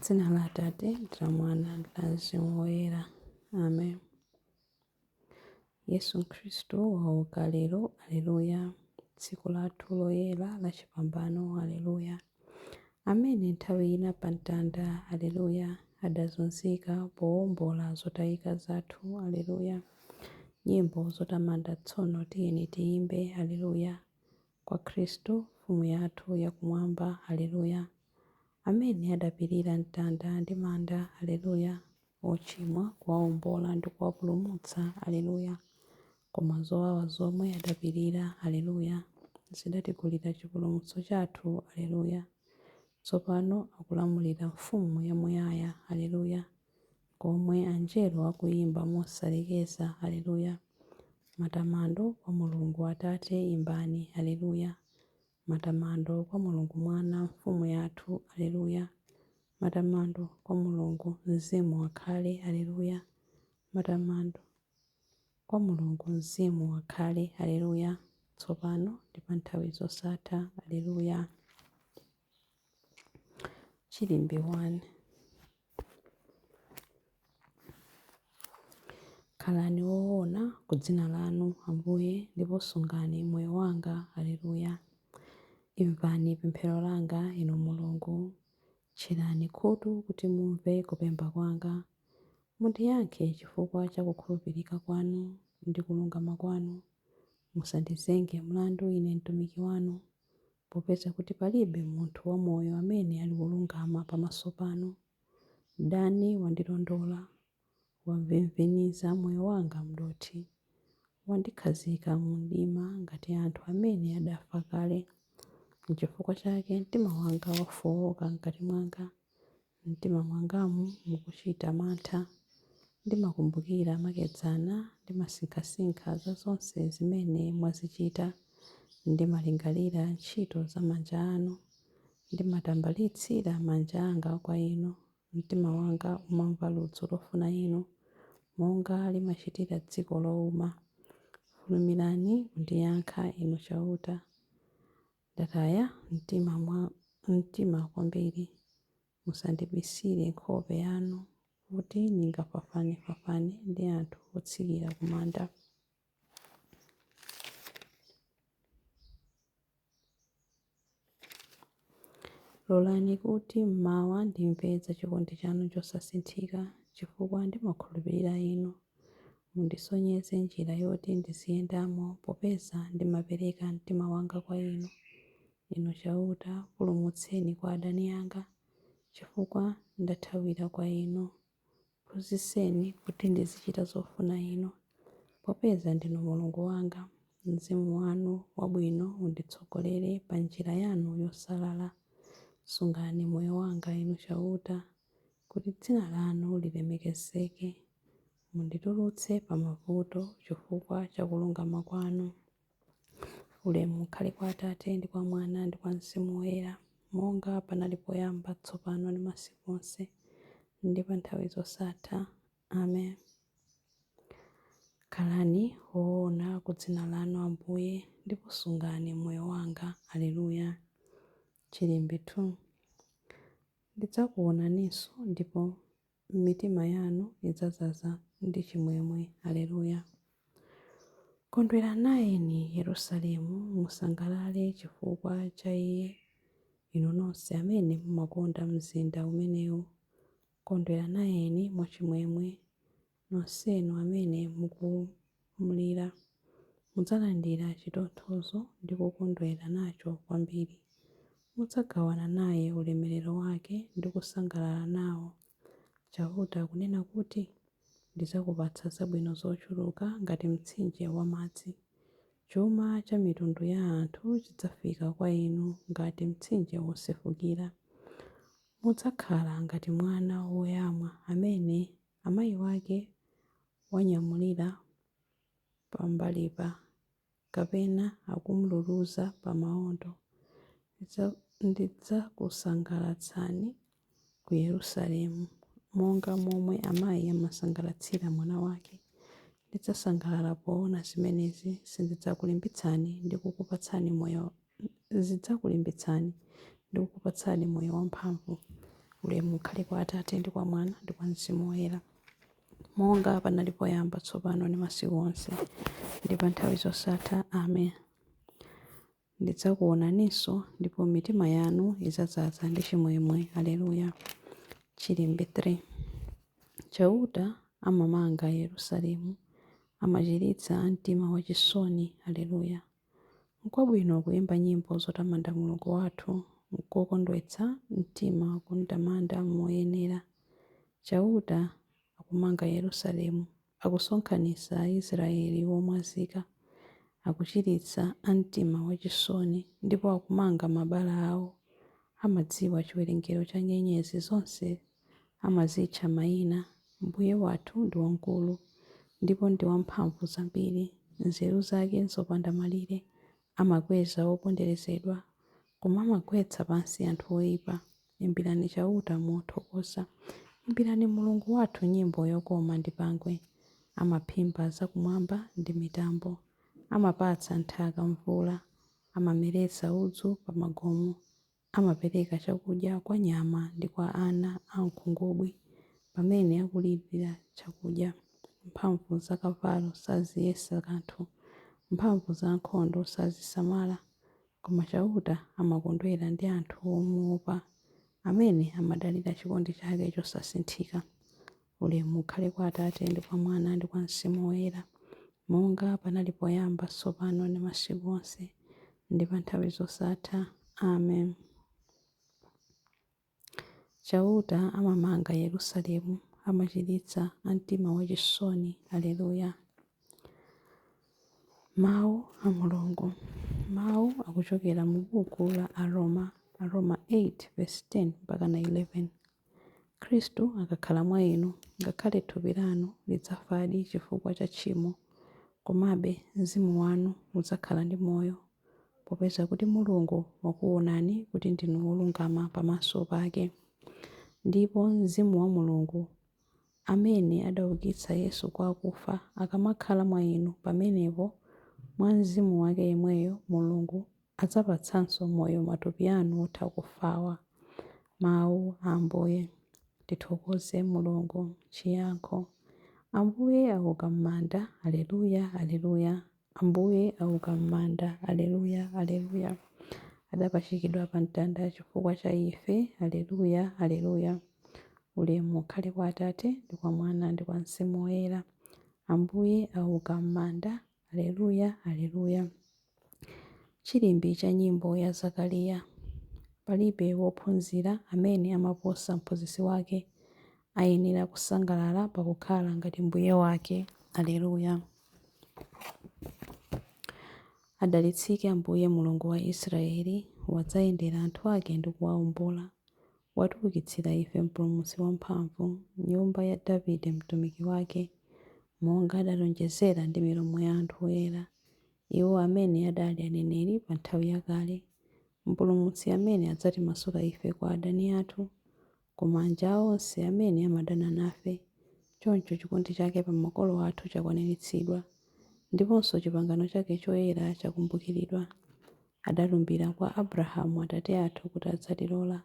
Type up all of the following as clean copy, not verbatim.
Dzina la Atate ndi la Mwana ndi la Mzimu Woyera. Amen. Yesu Khristu wauka lero, Aleluya. Tsiku lathu loyera la chipambano, Aleluya. Amene nthawi ina pa mtanda, Aleluya, adazunzika powombola zotayika zathu, Aleluya. Nyimbo zotamanda tsono tiyeni tiyimbe, Aleluya. Kwa Khristu, Mfumu yathu yakumwamba, Aleluya. Amene adapirira mtanda ndi manda, Aleluya. Ochimwa kuwawombola ndi kuwapulumutsa, Aleluya. Koma zowawa zomwe adapirira, Aleluya, zidatigulira chipulumutso chathu, Aleluya. Tsopano akulamulira Mfumu yamuyaya, Aleluya. Komwe anjelo akuyimba mosalekeza, Aleluya. Matamando kwa Mulungu Atate imbani, Aleluya. Matamando kwa Mulungu Mwana, Mfumu yathu, Aleluya. Matamando kwa Mulungu Mzimu akhale, Aleluya. Matamando kwa Mulungu Mzimu akhale, Aleluya. Tsopano ndi pa nthawi zosatha, Aleluya. Chilimbi 1. Khalani woona ku dzina lanu, Ambuye, ndipo sungani moyo wanga. Aleluya. Imvani pemphero langa, Inu Mulungu. Tcherani khutu kuti mumve kupempha kwanga. Mundiyankhe chifukwa cha kukhulupirika kwanu ndi kulungama kwanu. Musandizenge mlandu ine mtumiki wanu, popeza kuti palibe munthu wamoyo amene ali wolungama pamaso panu. Mdani wandilondola, wavimviniza moyo wanga m'dothi. Wandikhazika mu mdima ngati anthu amene adafa kale. N'chifukwa chake mtima wanga wafowoka m'kati mwanga, m'mtima mwangamu mukuchita mantha. Ndimakumbukira makedzana, ndimasinkhasinkha za zonse zimene mwazichita. Ndimalingalira ntchito za manja anu. Ndimatambalitsira manja anga kwa inu. Mtima wanga umamva ludzu lofuna inu, monga limachitira dziko louma. Fulumirani kundiyankha, Inu Chauta. Ndataya mtima kwambiri. Musandibisire nkhope yanu, kuti ndingafafanefafane ndi anthu otsikira ku manda. Lolani kuti m'mawa ndimve za chikondi chanu chosasinthika, chifukwa ndimakhulupirira Inu. Mundisonyeze njira yoti ndiziyendamo, popeza ndimapereka mtima wanga kwa Inu. Inu Chauta, pulumutseni kwa adani anga, chifukwa ndathawira kwa Inu. Phunzitseni kuti ndizichita zofuna Inu, popeza ndinu Mulungu wanga. Mzimu wanu wabwino unditsogolere pa njira yanu yosalala. Sungani moyo wanga, Inu Chauta, kuti dzina lanu lilemekezeke. Munditulutse pa mavuto chifukwa cha kulungama kwanu. Ulemu ukhale kwa Atate ndi kwa Mwana ndi kwa Mzimu Woyera, monga panali poyamba, tsopano ndi masiku onse, ndi pa nthawi zosatha. Amen. Khalani woona ku dzina lanu, Ambuye, ndipo sungani moyo wanga. Aleluya. Chilimbi 2. Ndidzakuonaninso ndipo mitima yanu idzadzaza ndi chimwemwe. Aleluya. Kondwera nayeni Yerusalemu, musangalale chifukwa cha iye, inu nonse amene mumakonda mzinda umenewu. Kondwera nayeni mwachimwemwe, nonsenu amene mukumlira. Mudzalandira chitonthozo ndi kukondwera nacho kwambiri. Mudzagawana naye ulemerero wake ndi kusangalala nawo. Chauta akunena kuti, Ndidzakupatsa zabwino zochuluka ngati mtsinje wa madzi. Chuma cha mitundu ya anthu chidzafika kwa inu ngati mtsinje wosefukira. Mudzakhala ngati mwana woyamwa amene amayi wake wanyamulira pambalipa, kapena akumluluza pa maondo. Ndidzakusangalatsani ku Yerusalemu, monga momwe amayi amasangalatsira mwana wake. Ndidzasangalala poona zimenezi. Zidzakulimbitsani ndi kukupatsani moyo wamphamvu. Ulemu ukhale kwa Atate ndi kwa Mwana ndi kwa Mzimu Woyera, monga panali poyamba, tsopano ndi masiku onse, ndi pa nthawi zosatha. Amen. Ndidzakuonaninso, ndipo mitima yanu idzadzaza ndi chimwemwe. Aleluya. Chilimbi 3. Chauta amamanga Yerusalemu, amachiritsa a mtima wachisoni. Aleluya. N'kwabwino kuyimba nyimbo zotamanda Mulungu wathu, n'kokondwetsa mtima kumtamanda moyenera. Chauta akumanga Yerusalemu, akusonkhanitsa Aisraeli omwazika, akuchiritsa a mtima wachisoni, ndipo akumanga mabala awo. Amadziwa chiwerengero cha nyenyezi zonse, amazitcha mayina. Mbuye wathu ndi wamkulu, ndipo ndi wamphamvu zambiri. Nzeru zake nzopanda malire. Amakweza oponderezedwa, koma amagwetsa pansi anthu oyipa. Imbirani Chauta mothokoza. Imbirani Mulungu wathu nyimbo yokoma ndi pangwe. Amaphimba zakumwamba ndi mitambo. Amapatsa nthaka mvula. Amameretsa udzu pa magomo. Amapereka chakudya kwa nyama ndi kwa ana ankhungubwi pamene akulirira chakudya. Mphamvu za kavalo saziyesa kanthu, mphamvu za ankhondo sazisamala. Koma Chauta amakondwera ndi anthu omuopa, amene amadalira chikondi chake chosasinthika. Ulemu ukhale kwa Atate ndi kwa Mwana ndi kwa Mzimu Woyera, monga panali poyamba, tsopano ndi masiku onse, ndi pa nthawi zosatha. Amen. Chauta amamanga Yerusalemu, amachiritsa a mtima wachisoni. Aleluya. Mawu a Mulungu. Mawu akuchokera mu buku la Aroma, Aroma 8 verse 10 mpaka na 11. Khristu akakhala mwa inu, ngakhale thupi lanu lidzafadi chifukwa cha tchimo, komabe mzimu wanu udzakhala ndi moyo, popeza kuti Mulungu wakuonani kuti ndinu wolungama pamaso pake. Ndipo Mzimu wa Mulungu amene adaukitsa Yesu kwa akufa akamakhala mwa inu, pamenepo mwa Mzimu wake yemweyo Mulungu adzapatsanso moyo matupi anu otha kufawa. Mawu a Ambuye. Tithokoze Mulungu. Chiyankho. Ambuye auka m'manda. Aleluya, aleluya. Ambuye auka m'manda. Aleluya, aleluya. Adapachikidwa pa mtanda chifukwa cha ife. Aleluya, aleluya. Ulemu ukhale kwa Atate ndi kwa Mwana ndi kwa Mzimu Woyera. Ambuye auka m'manda. Aleluya, aleluya. Chilimbi cha nyimbo ya Zakariya. Palibe wophunzira amene amaposa mphunzitsi wake. Ayenera kusangalala pakukhala ngati mbuye wake. Aleluya. Adalitsike Ambuye Mulungu wa Israeli, wadzayendera anthu ake ndi kuwawombola. Watiukitsira ife mpulumutsi wamphamvu, nyumba ya Davide mtumiki wake, monga adalonjezera ndi milomo ya anthu oyera, iwo amene adali aneneri pa nthawi yakale, mpulumutsi amene adzatimasula ife kwa adani athu, ku manja a onse amene amadana nafe. Choncho chikondi chake pa makolo athu chakwaniritsidwa, ndiponso chipangano chake choyera chakumbukiridwa. Adalumbira kwa Abrahamu atate athu kuti adzatilola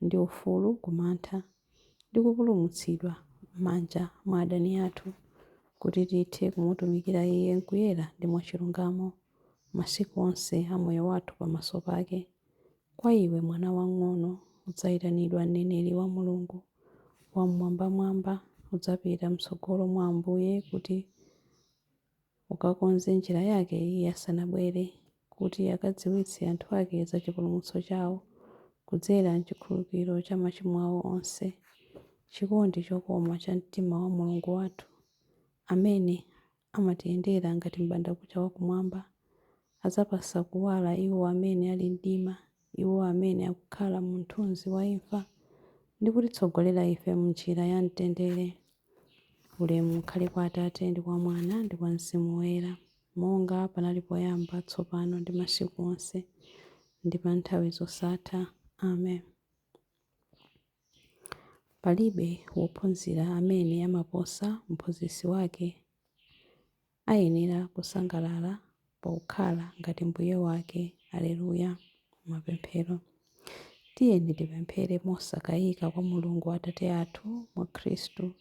ndi ufulu ku mantha, ndi kupulumutsidwa m'manja mwa adani athu, kuti tithe kumutumikira Iye m'kuyera ndi mwachilungamo masiku onse a moyo wathu pamaso pake. Kwa iwe mwana wamng'ono, udzayitanidwa mneneri wa Mulungu Wam'mwambamwamba. Udzapita m'tsogolo mwa Ambuye kuti ukakonze njira yake Iye asanabwere, kuti akadziwitse anthu ake za chipulumutso chawo kudzera m'chikhululukiro cha machimo awo onse. Chikondi chokoma cha mtima wa Mulungu wathu, amene amatiyendera ngati m'bandakucha wakumwamba, adzapatsa kuwala iwo amene ali mdima, iwo amene akukhala mu mthunzi wa imfa, ndi kutitsogolera ife m'njira ya mtendere. Ulemu ukhale kwa Atate ndi kwa Mwana ndi kwa Mzimu Woyera, monga panali poyamba, tsopano ndi masiku onse, ndi pa nthawi zosatha. Amen. Palibe wophunzira amene amaposa mphunzitsi wake. Ayenera kusangalala pokhala ngati mbuye wake. Aleluya. Mapemphero. Tiyeni tipemphere mosakayika kwa Mulungu Atate athu mwa Khristu.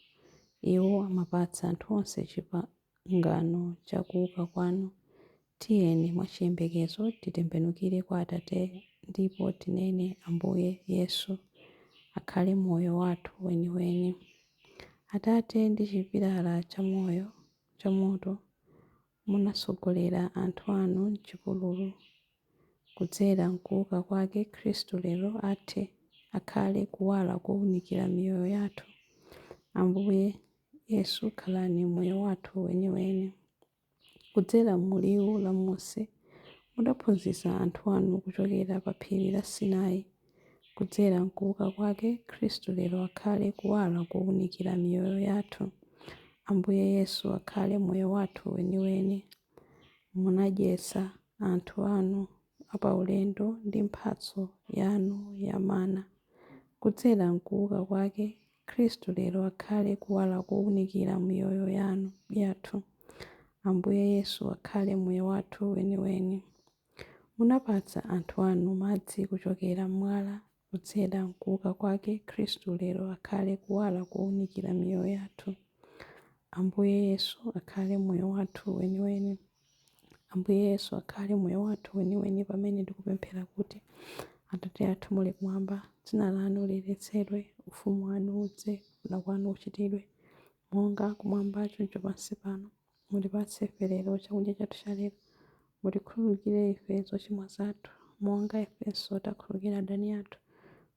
Iwo amapatsa anthu onse chipangano cha kuuka kwanu. Tiyeni mwachiyembekezo titembenukire kwa Atate ndipo tinene Ambuye Yesu akhale moyo wathu weniweni. Atate ndi chipilala chamoto munatsogolera anthu anu m'chipululu. Kudzera m'kuuka kwake Khristu lero akhale kuwala kowunikira miyoyo yathu. Ambuye Yesu khalani moyo wathu weniweni. Kudzera mu liwu la Mose mudaphunzitsa anthu anu kuchokera pa phiri la Sinai. Kudzera m'kuuka kwake Khristu lero akhale kuwala kowunikira miyoyo yathu. Ambuye Yesu akhale moyo wathu weniweni. Munadyetsa anthu anu apaulendo ndi mphatso yanu ya mana. Kudzera m'kuuka kwake Khristu lero akhale kuwala kowunikira miyoyo yathu. Ambuye Yesu akhale moyo wathu weniweni. Munapatsa anthu anu madzi kuchokera m'mwala. Kudzera m'kuuka kwake Khristu lero akhale kuwala kowunikira miyoyo yathu. Ambuye Yesu akhale moyo wathu weniweni. Ambuye Yesu akhale moyo wathu weniweni pamene tikupemphera kuti Atate athu muli kumwamba, dzina lanu liyeretsedwe, ufumu wanu udze, kufuna kwanu kuchitidwe, monga kumwamba choncho pansi pano. Mutipatse ife lero chakudya chathu cha lero. Mutikhululukire ife zochimwa zathu, monga ifenso takhululukira adani athu.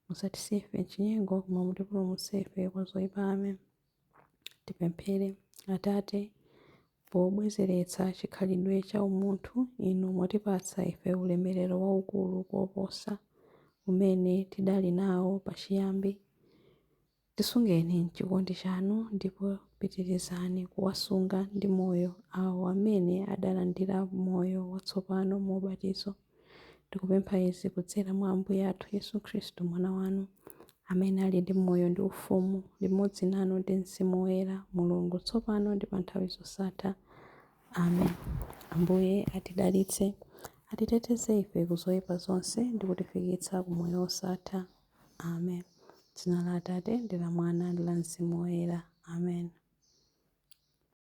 Musatisiye ife m'chinyengo, koma mutipulumutse ife kwa zoyipa. Amen. Tipemphere. Atate, pobwezeretsa chikhalidwe cha umunthu, inu mwatipatsa ife ulemerero waukulu koposa umene tidali nawo pachiyambi. Tisungeni m'chikondi chanu ndipo pitirizani kuwasunga ndi moyo awo amene adalandira moyo watsopano mu ubatizo. Tikupempha izi kudzera mwa Ambuye athu Yesu Khristu mwana wanu, amene ali ndi moyo ndi ufumu limodzi nanu ndi Mzimu Woyera, Mulungu, tsopano ndi pa nthawi zosatha. Amen. Ambuye atidalitse, atiteteze ife ku zoyipa zonse ndi kutifikitsa ku moyo wosatha. Amen. Dzina la Atate ndi la Mwana ndi la Mzimu Woyera. Amen.